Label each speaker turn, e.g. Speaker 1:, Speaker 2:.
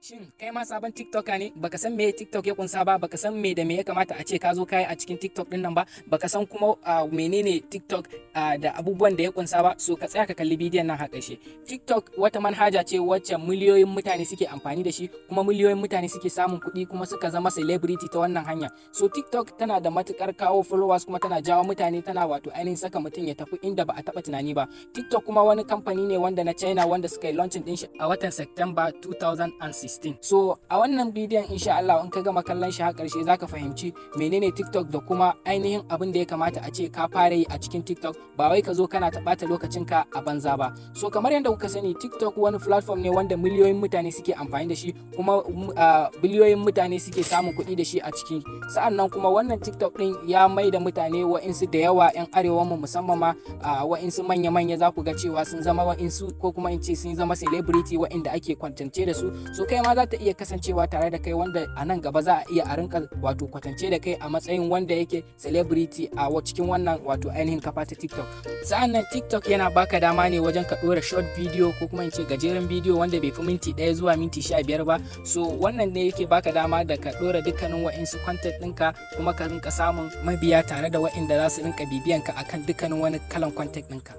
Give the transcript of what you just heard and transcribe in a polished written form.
Speaker 1: Shin kai ma sabon TikToker ne? Baka san me TikTok ya kunsa ba, baka san me da me ya kamata a ce ka zo kai a cikin TikTok din nan ba, baka san kuma menene TikTok da abubuwan da ya kunsa ba, so ka tsaya ka kalli bidiyon nan har ƙarshe. TikTok wata manhaja ce wacce miliyoyin mutane suke amfani da shi, kuma miliyoyin mutane suke samun kuɗi, kuma suka zama celebrity ta wannan hanya. So TikTok tana da matukar kawo followers, kuma tana jawo mutane, tana wato ainihin saka mutum ya tafi inda ba a taɓa tunani ba. TikTok kuma wani kamfani ne wanda na China, wanda suka yi launching din shi a watan September 2016. So a wannan bidiyon, insha Allah, in ka gama kallon shi har ƙarshe, zaka fahimci menene TikTok da kuma ainihin abin da ya kamata a ce ka fara yi a cikin TikTok, ba wai ka zo kana ta ɓata lokacinka a banza ba. So kamar yadda kuka sani, TikTok wani platform ne wanda miliyoyin mutane suke amfani da shi, kuma biliyoyin mutane suke samun kuɗi da shi a ciki. Sa'an nan kuma wannan TikTok din ya mai da mutane wa'insu da yawa, 'yan arewa mu musamman ma, wa'insu manya-manya, za ku ga cewa sun zama wa'insu, ko kuma in ce sun zama celebrity wa'inda ake kwatance da su. So kai ma za ta iya kasancewa tare da kai, wanda a nan gaba za a iya a rinka wato kwatance da kai a matsayin wanda yake celebrity a cikin wannan wato ainihin kafa ta TikTok. Sa'an nan TikTok yana baka dama ne wajen ka ɗora short video, ko kuma in ce gajeren bidiyo wanda bai fi minti 1 zuwa minti 15 ba. So wannan ne yake baka dama da ka ɗora dukkanin wa'insu content ɗinka, kuma ka rinka samun mabiya tare da wa'inda za su rinka bibiyan ka akan dukkanin wani kalan content ɗinka.